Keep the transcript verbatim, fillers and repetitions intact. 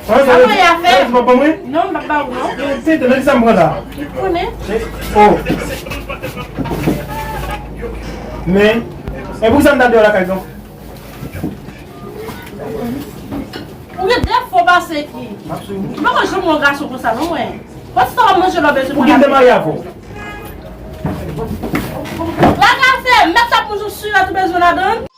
Sa mwen y a fè? Sa mwen y a fè? Non, m pa ba ou non. Tenten, nan ki sa m pran la? Ou konnen? Oh. Men, e pou ki sa m ta deyò lakay donk? Ou gen de fo pase ki. M ap swiv ou. Ou pa konn janm wè yon gason konsa non mwen. Konsa w ap manje lè w bezwen. Pou ki m te marye avè w? Lakay fè, mèt sa pou jou sou la tou bezwen ladan.